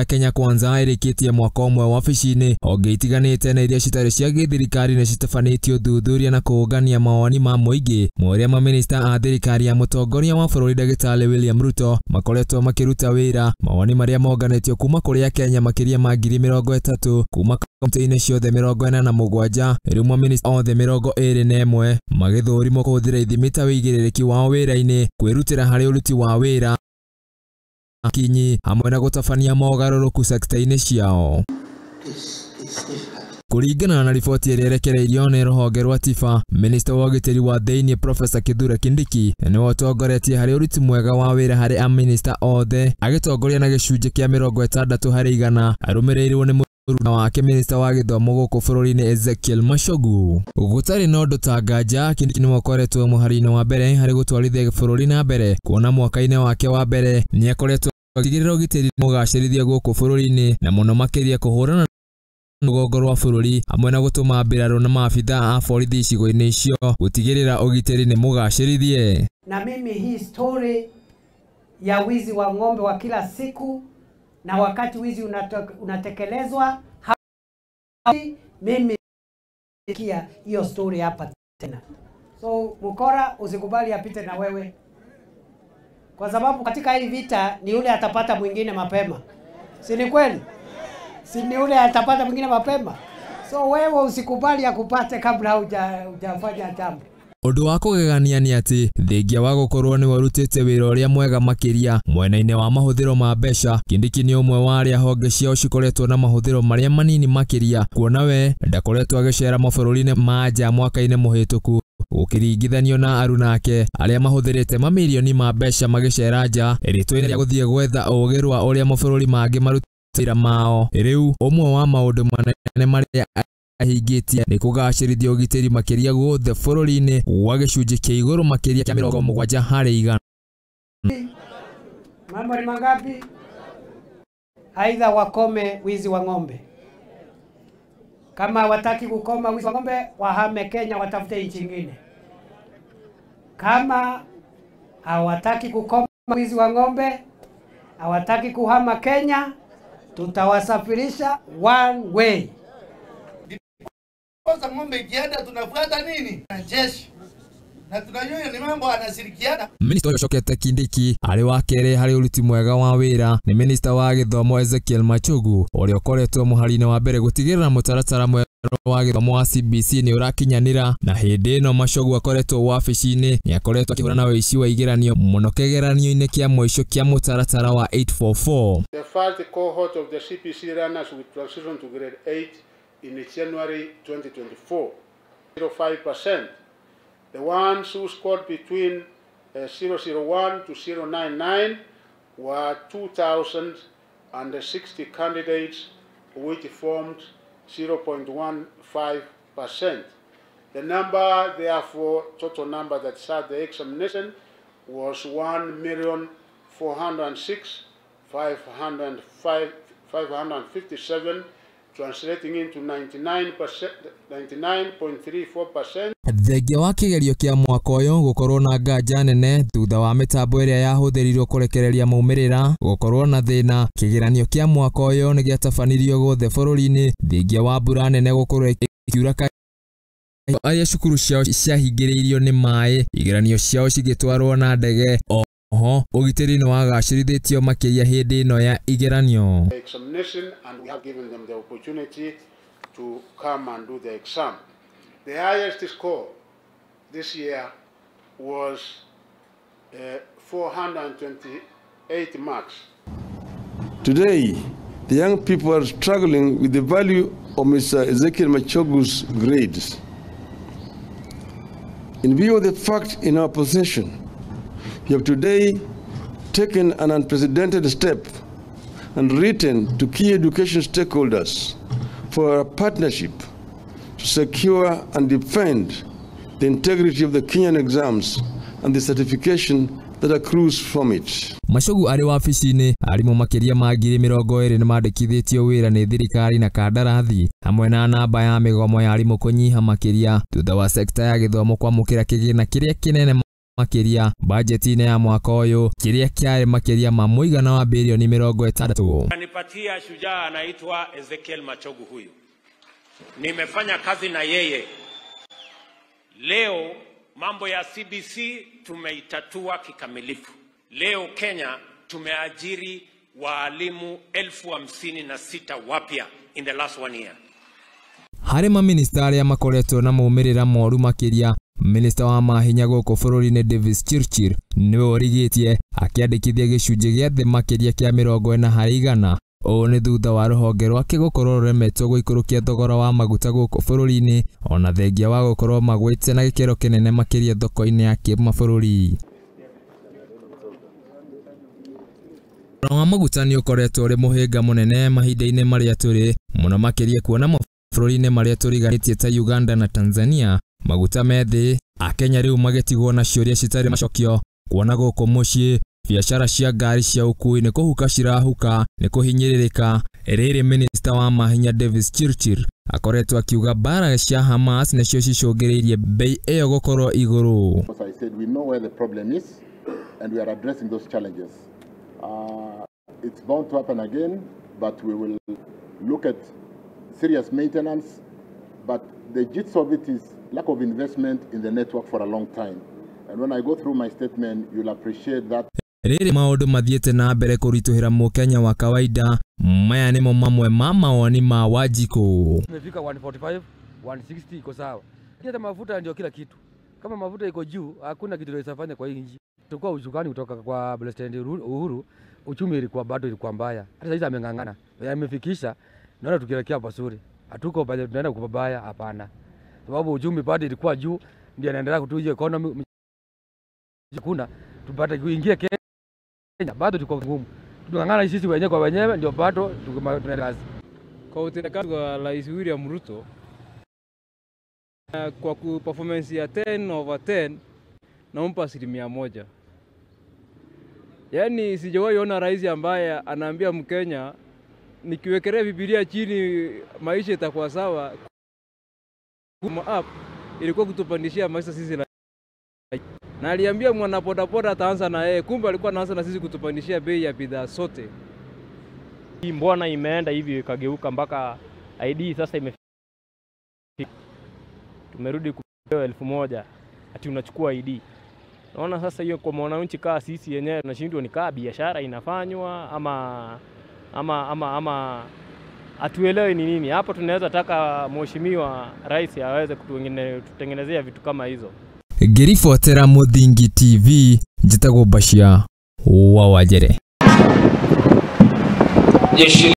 Kenya Kwanza ĩrĩkĩtie mwaka ũmwe wabici-inĩ, honge itiganĩte na iria citarĩ cia gĩthirikari nĩ citabanĩtie ũthuthuria na kũũngania mawoni ma mũingĩ ma ũrĩa mamĩnĩsta a thirikari ya mũtongoria wa bũrũri Ndagĩtarĩ William Ruto makoretwo makĩruta wĩra. Mawoni marĩa monganĩtio kuma kũrĩ Akenya makĩria ma 30,000 kuma kaunti-inĩ ciothe 47, rĩu mamĩnĩsta othe 21 magĩthũrimwo kũhũthĩra ithimi ta wĩigĩrĩrĩki wao wĩra-inĩ, kwĩrutĩra harĩ ũruti wa wĩra kinyi hamwe na gũtabania mogarũrũku sekta-inĩ ciao. Kũringana na riboti ĩrĩa ĩrekereirio nĩ rũhonge rwa TIFA, minista wa ũgitĩri wa thĩinĩ Profesa Kithure Kindiki nĩwe ũtongoretie harĩ ũruti mwega wa wĩra harĩ amĩnĩsta othe, agĩtongoria na gĩcunjĩ kĩa 60%, arũmĩrĩirwo nĩ mũruna wake minista wa gĩthomo gũkũ bũrũri-inĩ Ezekiel Machogu. Gũtarĩ na ũndũ ta nganja, Kindiki nĩwe ũkoretwo mũhari-inĩ wa mbere harĩ gũtwarithia bũrũri na mbere, kuona mwaka-inĩ wake wa mbere nĩ akoretwo agĩtigĩrĩra ũgitĩri mũgacĩrithia gũkũ bũrũri-inĩ na mũno makĩria kũhũrana rũgongo rwa bũrũri hamwe na gũtũma mbirarũ na maabithaa a borithi icigo-inĩ icio gũtigĩrĩra ũgitĩri nĩ mũgacĩrithie. Na mimi hii story ya wizi wa ng'ombe wa kila siku na wakati wizi unatekelezwa, mimi kia hiyo story hapa tena. So mkora usikubali apite na wewe, kwa sababu katika hii vita ni yule atapata mwingine mapema, si ni kweli? Si ni yule atapata mwingine mapema? So wewe usikubali akupate kabla hujafanya jambo. Ũndũ wa kũgegania nĩ atĩ thengia wa gũkorwo nĩwe ũrutĩte wĩra ũrĩa mwega makĩria mwena-inĩ wa mahũthĩro ma mbeca, Kindiki nĩ ũmwe wa arĩa honge ciao cikoretwo na mahũthĩro marĩa manini makĩria, kuona we ndakoretwo agĩcera mabũrũri-inĩ ma nja mwaka-inĩ mũhĩtũku gũkĩringithanio na aruna ake arĩa mahũthĩrĩte mamirioni ma mbeca magĩcera nja rĩtwa-inĩ rĩa gũthiĩ gwetha ũũgĩ rwa ũrĩa mabũrũri mangĩ marutaga wĩra mao. Rĩu ũmwe wa maũndũ manene marĩa ahingĩtie nĩ kũgacĩrithia ũgitĩri makĩria guothe bũrũri-inĩ wa gĩcunjĩ kĩa igũrũ makĩria kĩa 70%. Mambo ni mangapi? Aidha wakome wizi wa ng'ombe. Kama wataki kukoma wizi wa ng'ombe, wahame Kenya watafute nchi nyingine. Kama hawataki kukoma wizi wa ng'ombe, hawataki kuhama Kenya, tutawasafirisha one way. Kwanza ng'ombe ikienda tunafuata nini? Na jeshi. Na tunajua ni mambo anashirikiana. Minista ũyũ ũcokete Kindiki arĩ wa kerĩ harĩ ũruti mwega wa wĩra nĩ minista wa gĩthomo Ezekiel Machogu ũrĩa ũkoretwo mũhari-inĩ wa mbere gũtigĩrĩra mũtaratara mwerũ wa gĩthomo wa CBC nĩ ũrakinyanĩra, na hĩndĩ ĩno Machogu akoretwo wabici-inĩ nĩ akoretwo akĩhũrana na ũici wa igeranio mũno kĩgeranio-inĩ kĩa mũico kĩa mũtaratara wa 844. The first cohort of the CBC learners will transition to grade 8 in January 2024. 05%. The ones who scored between 001 to 099 were 2,060 candidates, which formed 0.15%. The number, therefore, total number that sat the examination was 1,406,557, translating into 99.34%. Thengia wa kĩgerio kĩa mwaka ũyũ gũkorwo na nganja nene thutha wa mĩtambo ĩrĩa yahũthĩrirwo kũrekereria maumĩrĩra gũkorwo na thĩna, kĩgeranio kĩa mwaka ũyũ nĩ gĩatabanirio guothe bũrũri-inĩ thengia wa mbura nene gũkorwo ĩkiura arĩa cukuru ciao ciahingĩrĩirio nĩ maĩ, igeranio ciao cigĩtwarwo na ndege. Oho ũgitĩri nĩ wagacĩrithĩtio makĩria hĩndĩ ĩno ya igeranio. Examination, and we have given them the opportunity to come and do the exam. The highest score this year was 428 marks. Today, the young people are struggling with the value of Mr. Ezekiel Machogu's grades. In view of the fact in our possession, we have today taken an unprecedented step and written to key education stakeholders for a partnership to secure and defend the integrity of the Kenyan exams and the certification that accrues from it. Machogu arĩ wabici-inĩ, arimũ makĩria ma 20,000 nĩ mandĩkithĩtio wĩra nĩ thirikari na kandarathi hamwe na namba ya mĩgomo ya arimũ kũnyiha makĩria thutha wa sekta ya gĩthomo kwamũkĩra kĩgĩna kĩrĩa kĩnene. makĩria bajeti-inĩ ya mwaka ũyũ kĩrĩa kĩarĩ makĩria ma mũigana wa bilioni 60. Anipatia shujaa anaitwa Ezekiel Machogu huyu. Nimefanya kazi na yeye. Leo mambo ya CBC tumeitatua kikamilifu. Leo Kenya tumeajiri waalimu 56,000 wapya in the last 1 year. Harĩ maminista arĩa makoretwo na maumĩrĩra moru makĩria, minista wa mahinya gũkũ bũrũri-inĩ Davis Chirchir nĩwe ũrigĩtie akĩandĩkithia gĩcunjĩ gĩa thĩ makĩria kĩa 40 harĩ igana. Ũũ nĩ thutha wa rũhonge rwake gũkorwo rũremetwo gũikũrũkia thogora wa maguta gũkũ bũrũri-inĩ ona thengia wa gũkorwo magwĩte na gĩkĩro kĩnene makĩria thoko-inĩ ya kĩmabũrũri. Thogora wa maguta nĩ ũkoretwo ũrĩ mũhĩnga mũnene mahinda-inĩ marĩa tũrĩ, mũno makĩria kuona mabũrũri-inĩ marĩa tũriganĩtie ta Uganda na Tanzania maguta me thĩ, Akenya rĩu magĩtigwo na ciũria citarĩ macokio kuona gũkũ mũciĩ biacara cia ngari cia ũkuui nĩ kũhuka cirahuka nĩ kũhinyĩrĩrĩka. Rĩrĩ minista wa mahinya Davis Chirchir akoretwo akiuga mbara cia Hamas nĩcio cicũngĩrĩirie bei ĩyo gũkorwo igũrũ. As I said, we know where the problem is and we are addressing those challenges. It's bound to happen again, but we will look at serious maintenance. But the gist of it is lack of investment in the network for a long time. And when I go through my statement, you'll appreciate that. Rĩrĩ maũndũ mathiĩte na mbere kũritũhĩra mũkenya wa kawaida, maya nĩmo mamwe ma mawoni ma Wanjikũ. Imefika 145, 160 iko sawa. Lakini hata mafuta ndio kila kitu. Kama mafuta iko juu, hakuna kitu tunaweza fanya kwa hii nchi. Tulikuwa usukani kutoka kwa President Uhuru, uchumi ilikuwa bado ilikuwa mbaya. Hata sasa ameng'ang'ana. Amefikisha, naona tukielekea pazuri. Hatuko pale tunaenda kubaya, hapana. Sababu uchumi bado ilikuwa juu, ndio anaendelea kutuja economy. Kuna tupate kuingia Kenya bado tuko ngumu. Tunang'ang'ana sisi wenyewe kwa wenyewe ndio bado tunaendelea kazi. Kwa utendakazi wa Rais William Ruto, kwa performance ya 10/10 nampa 100%. Yaani sijawahi ona rais ambaye anaambia Mkenya nikiwekelea Biblia chini maisha itakuwa sawa. Up ilikuwa kutupandishia maisha sisi na aliambia mwana bodaboda ataanza na yeye, kumbe alikuwa anaanza na sisi kutupandishia bei ya bidhaa sote. Hii mbona imeenda hivi ikageuka mpaka ID sasa imefika. Tumerudi kupewa 1000 ati unachukua ID. Naona sasa hiyo kwa mwananchi kaa sisi yenyewe tunashindwa ni kaa biashara inafanywa ama hatuelewi ni nini. Hapo tunaweza taka mheshimiwa rais aweze kututengenezea vitu kama hizo. Ngĩribotera Mũthingi TV, njĩtagwo Bashia wa Wajere. Jeshi